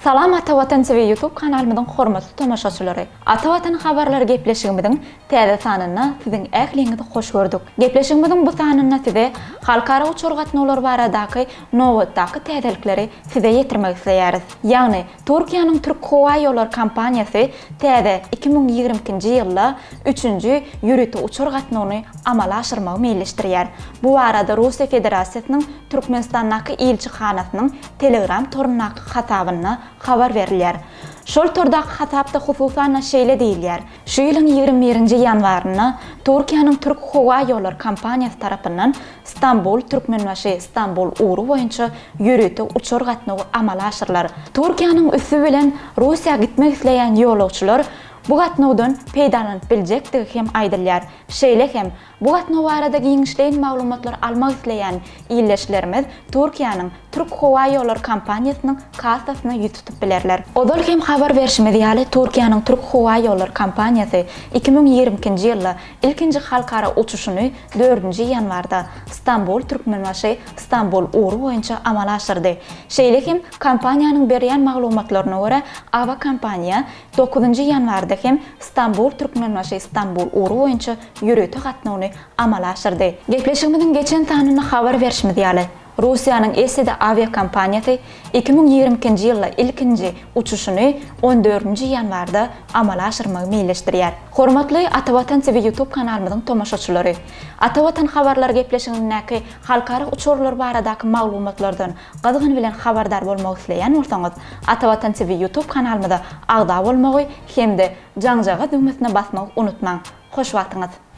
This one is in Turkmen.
Salam Ata Watan TV YouTube kanalymyzyň hormatly tomaşaçylary! Ata Watan habarlary gepleşigimiziň täze sanynda siziň ähliňizi hoş gördük. Gepleşigimiziň bu sanynda size halkara uçar gatnawlary baradaky nobatdaky täzelikleri size ýetirmek isleýäris. Ýagny, Türkiýäniň Türkhowaýollary kompaniýasy täze 2022-nji ýylda üçünji ýörite uçar gatnawyny amala aşyrmagy meýilleşdirýär. Bu barada Russiýa Federasiýasynyň Türkmenistandaky ilçihanasynyň Telegram torundaky hasabynda habar berilýär. Şol tordaky hasapda hususan-da şeýle diýilýär, Şu ýylyň 21-nji ýanwarynda Türkiýäniň Türk howaýollary kompaniýasy tarapyndan Stambul, Türkmenbaşy, Stambul ugry boýunça ýörite uçar gatnawy amala aşyrylar. Türkiýäniň üsti bilen Russiýa gitmek isleýän ýolagçylar bu gatnawdan peýdalanyp biljekdigi hem aýdylýar. Şeýle hem, Bu gatnaw barada giňişleýin maglumatlary almak isleýän ildeşlerimiz Türkiýäniň Türk howaýollary kompaniýasynyň kassasyna ýüz tutup bilerler. Ozal hem habar berşimiz ýaly, Türkiýäniň Türk howaýollary kompaniýasy 2022-nji ýylda ilkinji halkara uçuşyny dördünji ýanwarda Stambul, Türkmenbaşy, Stambul ugry boýunça amala aşyrdy. Şeýle hem, kompaniýanyň berýän maglumatlaryna görä, awiakompaniýa Dokuzynjy ýanwarda hem Stambul, Türkmenbaşy, Stambul ugry boýunça ýörite gatnawyny amala aşyrdy. Gepleşigimiziň geçen sanynda habar berşimiz ýaly, Russiýanyň Eseda awiakompaniýasy 2022-nji ýylda ilkinji uçuşyny on dördünji ýanwarda amala aşyrmagy meýilleşdirýär. Hormatly Atavatan TV YouTube kanalymyzyň tomaşaçylary! Atavatan habarlary gepleşigindäki halkara uçarlar baradaky maglumatlardan Gyzgyn bilen habardar bolmak isleýän bolsaňyz, Atavatan TV YouTube kanalymyza agza bolmagy hem-de jaňjagaz düwmesine basmagy unutmaň. Hoş wagtyňyz!